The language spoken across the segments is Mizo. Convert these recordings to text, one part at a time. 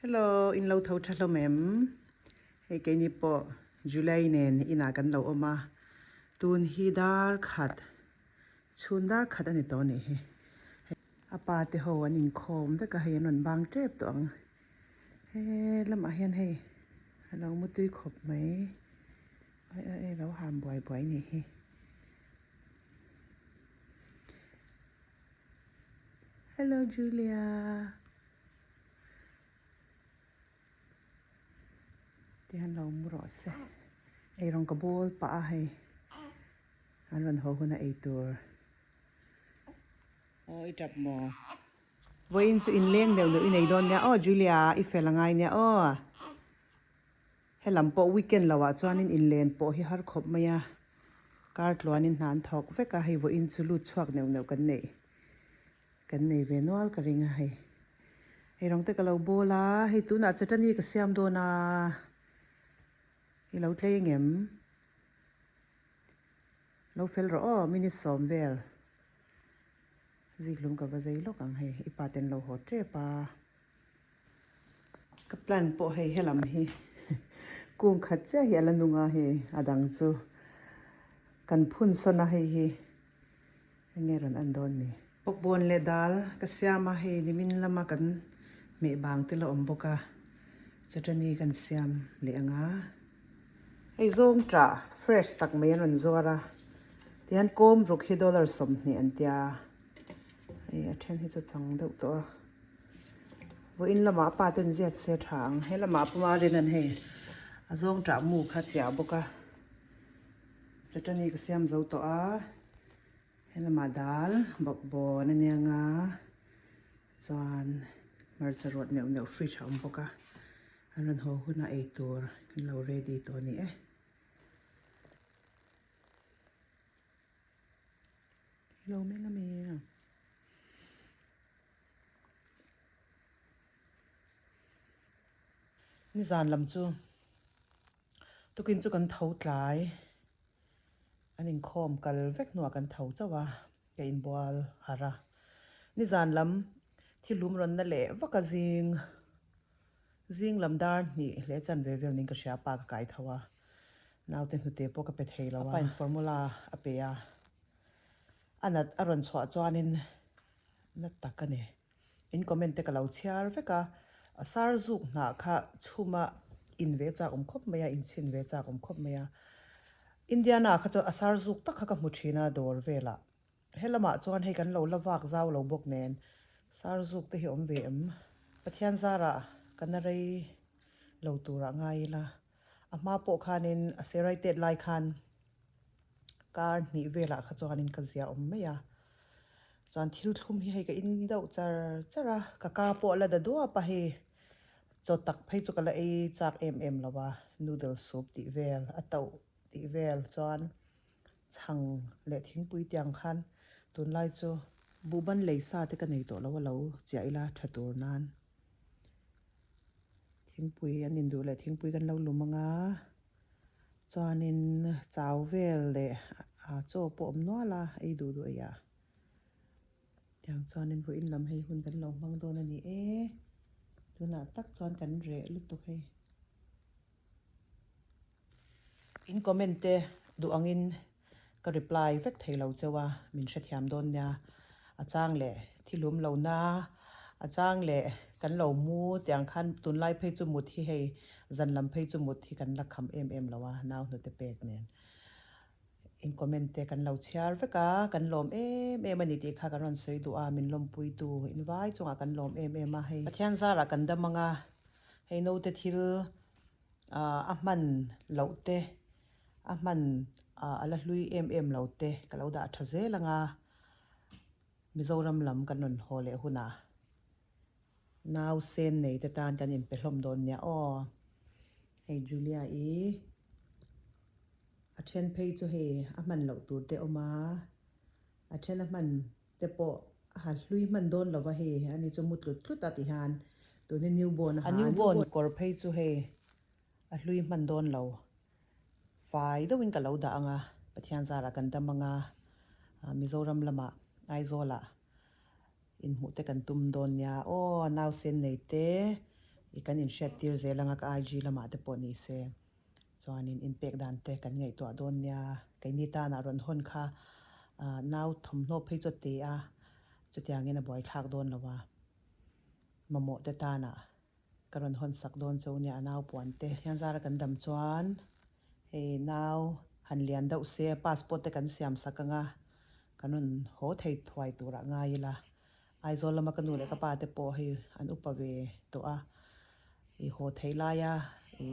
Hello, in lo tho tha hlawm em? Hei keini pawh July nen inah kan lo awm a, tun hi dar khat, chhun dar khat a ni tawh a nih hi. A pa te ho an inkhawm vek a, hei an rawn bang tep tawh ang. He lamah hian hei a lo mutui khawp mai, ai ai ai lo ham buai buai a nih hi. Hello Julia. Tihian lo mu rawh se. Eirawng ka bawl pah a hei an rawn haw hun a ei tur. Aw i tap maw? Vawiin chu inleng deuh deuh i nei dawn nia aw Julia i fel a ngai nia aw. Helam pawh weekend lo ah chuanin inlen pawh hi har khawp mai a, kar tluanin hna an thawk vek a, hei vawiin chu lut chhuak neuh neuh kan neih kan nei ve nual ka ring a hei. Hei rawng te ka lo bawl a, hei tunah chutani ka siam dawn a, i lo tlei engem? Lo fel rawh aw minute sawm vel ziklum ka va zei lawk ang hei i pa ten lo haw tep a. Ka plan pawh hei helam hi kung khat chiah hi a la nung a hei a dang chu kan phun sawn a hei hi enge rawn en dawn ni. Bawkbawn leh dal ka siam a hei nimin lama kan hmeh bang te la awm bawk a chutani kan siam leh ang a. Hei zawng tah fresh tak mai an rawn zuar a tihian kawm ruk hi dollar 20 an tia hei a then hi chu chang deuh tawh a. Vawiin lamah a pa ten ziat se tha ang. He lamah pawh a rin an hei a zawng tah mu kha chiah bawk a. Chutani ka siam zo tawh a. He lamah dal bawkbawn a nia nga chuan hmarcha rawt neuh neuh fridge a awm bawk a. An rawn haw hunah ei tur an lo ready tawh a ni e. Hello meng a mi. Nizan lam chu tukin chu kan tho tlai an inkhawm kal vek hnuah kan tho chauh a ka inbual harh a nizan lam thilhlum rawn na leh vak a zing zing lam dar hnih leh chanve vel niin ka hria a pa ka kai tho a naute hnute pawh ka pe thei lo a a pain formula a pe a a nat a rawn chhuah chuanin. Na tak a ni. In comment te ka lo chhiar vek a, a sar zuk hnah kha chhuma in ve chak awm khawp mai a, in chhin ve chak awm khawp mai a. Indiana ah kha chuan a sar zuk tak kha ka hmu thin a dawr velah. He lamah chuan hei kan lo la vak zau lo bawk nen sar zuk te hi awm ve em? Pathian zarah ka na rei lo turah ngai ila. A hma pawh khanin a serai tet lai khan kar hnih velah kha chuanin ka zia awm mai a. Chuan thil thlum hi hei ka in deuh char char a, ka ka pawh a la da duap a hei chaw tak phei chu ka la ei chak em em lo a, noodle soup tih vel a tauh tih vel chuan chhang leh thingpui tiang khan tunlai chu buhban lei sa te ka nei tawh lo a lo chiah ila tha tur nan thingpui an induh leh thingpui kan lo lum ang a. Chuanin chau vel leh ah chaw pawh awm nual a ei duh duh ei ah. Tiang chuanin vawiin lam hei hun kan lo hmang dawn a ni e. Tunah tak chuan kan reh lutuk hei. In comment te duh angin Ka reply vek thei lo cheu a, min hrethiam dawn nia. A chang leh thilum lo na, a chang leh kan lo mu tiang khan tunlai phei chu mut hi hei zan lam phei chu mut hi kan la kham em em lo a, nau hnute pek nen. In comment te kan lo chhiar vek a, kan lawm em em a ni tih kha kan rawn sawi duh a, min lawmpuitu in vai chungah kan lawm em em a hei. Pathian zarah kan dam ang a, hei naute thil a hman loh te A hman a la hlui em em lo te ka lo dah tha zel ang a, Mizoram lam kan rawn haw leh hunah nau sen nei te tan kan inpe hlawm dawn nia aw. Hei Julia i a then phei chu hei a hman loh tur te awm a, a then a hman te pawh a ha hlui hman dawn lo va hei ani chu mu tlut tlut a ti hian tun hi newborn a ha a, newborn kawr phei chu hei a hlui hman dawn lo. Fai deuhin ka lo dah ang a, Pathian zarah kan dam ang a, Mizoram lamah Aizawlah inhmuh te kan tum dawn nia. Aw, nausen nei te, I kan inhriat tir zel anga ka IG lamah te pawh ni se chuanin inpek dan te kan ngaihtuah dawn nia. Keini tanah rawn hawn kha nau thawmhnaw phei chu a te a, chutiangin a buaithlak dawn lo a, mamawh te tanah Ka rawn hawn sak dawn cho nia a nau puan te. Thian zara kan dam chuan hei nau han lian deuh se passport te kan siam sak anga kan rawn haw thei thuai turah ngai ila. Aizawl lama ka nu leh ka pa te pawh hei an upa ve tawh a, i haw theih laia i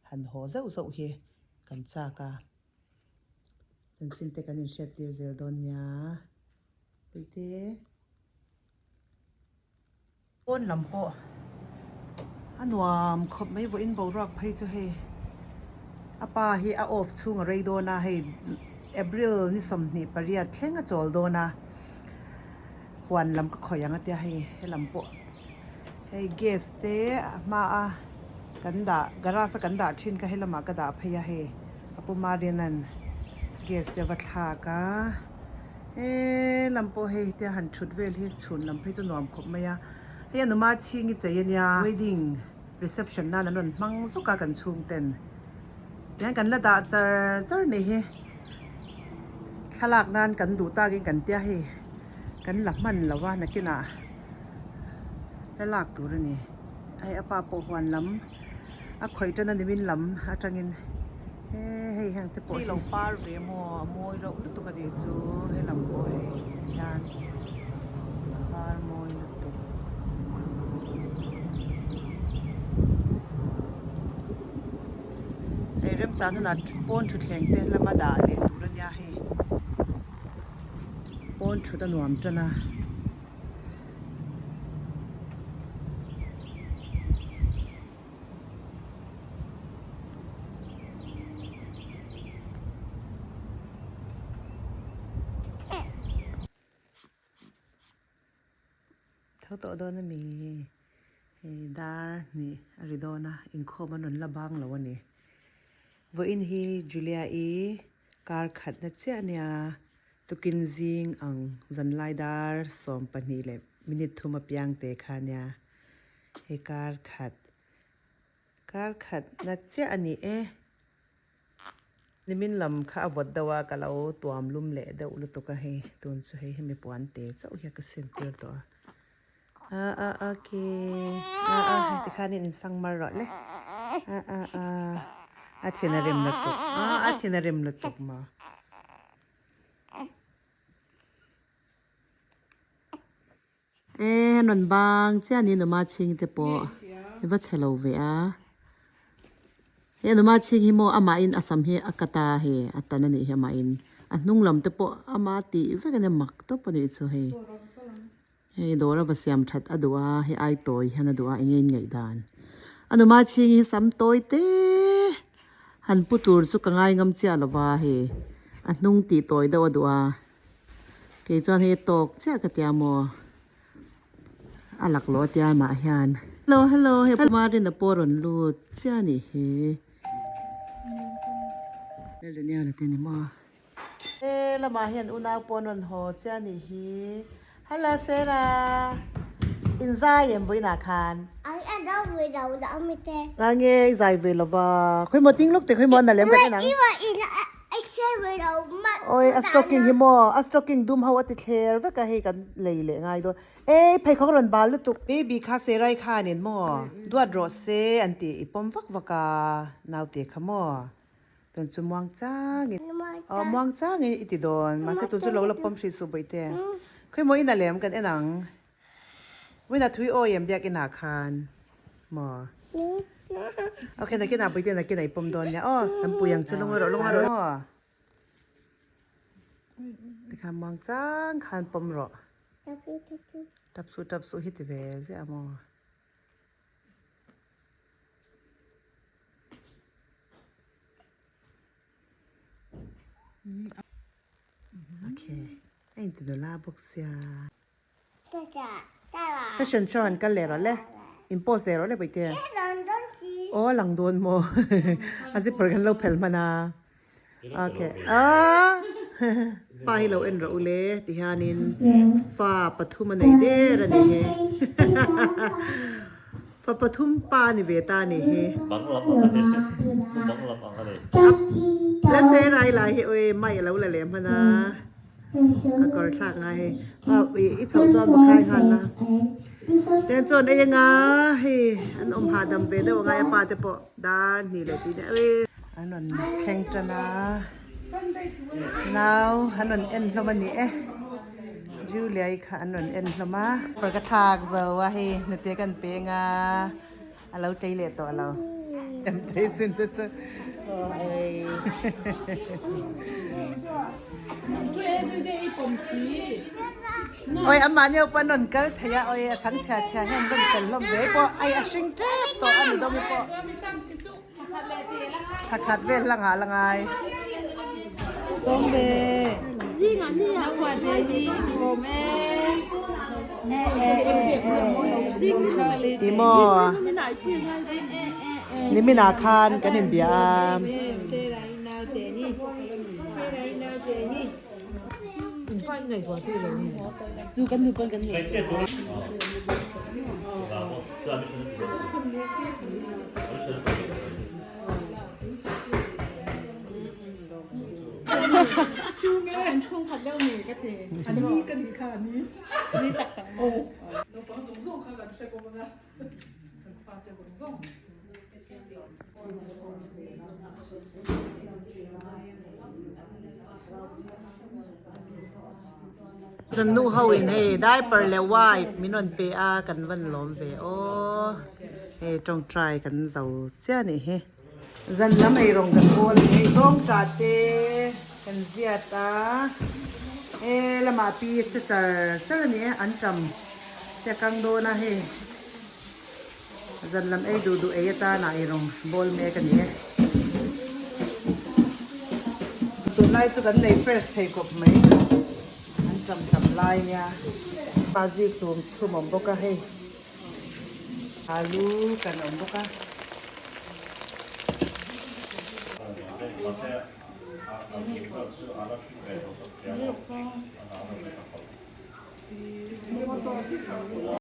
han haw zeuh zeuh hi kan chak a. Chanchin te kan inhriat tir zel dawn nia. Puite. Pawn lam pawh a nuam khawp mai vawiin boruak phei chu hei a pa hi a off chhung a rei dawn a hei April ni 28 thleng a chawl dawn a huan lam ka khawih ang a tia hei helam pawh hei gas te a hma a kan dah garage a kan dah thin kha helamah ka dah phei a hei a pu Marian-a'n gas te a va thlak a. He lam pawh hei tia han thut vel hi chhun lam phei chu nuam khawp mai a, hei a numa chhing i chei ania wedding reception nan an rawn hmang zawk a kan chhung ten tihian kan la dah char char nei hi thlalak nan kan duh takin kan tia hei kan la hman lo a nakinah la lak tur a ni hei a pa pawh huan lam a khawih tan a nimin lam atangin he hei heng te pawh hi lo par ve maw a mawi reuh lutuk a nih chu helam pawh hei tihian par mawi lutuk. Hei remchang hunah pawn thutthleng te lama dah leh tur a nia hei pawn thut a nuam tan a. Tho tawh dawn a mi hei dar hnih a ri dawn a inkhawm an rawn la bang lo a ni vawiin hi Julia i kar khatna chiah a nia. Tukin zing ang zanlai dar 12 leh minute thum apiang te kha nia hei kar khat kar khat na chiah a ni e. Nimin lam kha a vawt deuh a ka lo tuam lum leh deuh lutuk a hei tun chu hei hemi puan te chauh hi a ka sin tir tawh a. A a okay a a hei tikhanin insang mar rawh le a a a a thin a rem lutuk a a thin a rem lutuk maw. E rawn bang chiah ni numa chhing te pawh i va chhe lo ve a he numa chhing hi maw amahin a sam hi a cut a hei a tan a nih hi amahin a hnung lam te pawh ama tih vek a nia mak tawp a nih chu hei hei dawr a va siam that a duh a hei ai tawi hian a duh a eng nge in ngaih dan a numa chhing hi sam tawi te. Han pu tur chu ka ngai ngam chiah lo va hei a hnung tih tawi deuh a duh a kei chuan hei tawk chiah ka tia maw a laklawh a tia mah hian hello hello hei Marina pawh a rawn lut chiah a nih hi Daniel a ti a ni maw he lamah hian unau pawh an rawn haw chiah a nih hi hello Sarah inzai em vawiinah khan. Ngange i zai ve lo va khawimaw ting lawk teh khawimaw a na lem kan en ang. Awi a stocking hi maw a stocking dum ho a ti thler vek a hei kan lei leh ngai dawn ei pheikhawk a rawn bal lutuk baby kha Sarah-i khanin maw duat rawh se an tih i pawm vak vak a naute kha maw. Tun chu muang changin aw muang changin i ti dawn mahse tun chu lo la pawm hrih suh bawihte khawimaw ina lem kan en ang wina thui awi em biak inah khan maw ok nakinah bawihte nakinah i pawm dawn nia aw kan pui ang che lungawi rawh lungawi rawh maw tikhan muang chang khan pawm rawh tap suh tap suh hi ti ve ziah a maw. Okay, a inti nula bawk sia. Fashion show han kal leh rawh le. In post leh rawh le Puitea. Aw a lang dawn maw. A zipper kan lo phel hman a. Okay. Ah! Pa hi lo en rawh u le ti hianin fa pathum a nei der a ni he. Fa pathum pa ni ve ta ni hi. Bang lam ang a ni. Bang lam ang a ni. La se rai lai hi oi mai alo la leh hman a. A kawr thlak ngai hei. Pa i i chhoh chuan va khai nghal la. Ten chuan ei anga hei an awm hahdam ve deuh angai a pa te pawh dar hnih leh tih deuh e. An rawn thleng tan a. Nau an rawn en hlawm a ni e. Julia i kha an rawn en hlawm a. Kawr ka thlak zo a hei hnute kan peng a a lo tlei leh tawh lo. Em thei sin te chu. Oi amah nia upa an rawn kal thei a oi a chhang chhia chhia hian rawn fel hlawm ve pawh ai a hring tep tawh a ni dawng i pawh. Thla khat vel hlang ah la ngai. Ti maw? Nimin ah khan kan inbia a. Zan nu ho in hei diaper leh wipe min rawn pe a kan van lawm ve aw hei tawngtai kan zo chiah a nih hi. Zan lam ei rawng kan bawl a ni hei zawng ta te kan ziat a he lamah pi che char char a ni e an tam te a kang dawn a hei. Zan lam ei duh duh ei atana ei rawng bawl mek a ni e. Tunlai chu kan nei fresh thei kawp mai. An tam tam lai nia. A zik tum chhum awm bawk a hei. Alu kan awm bawk a.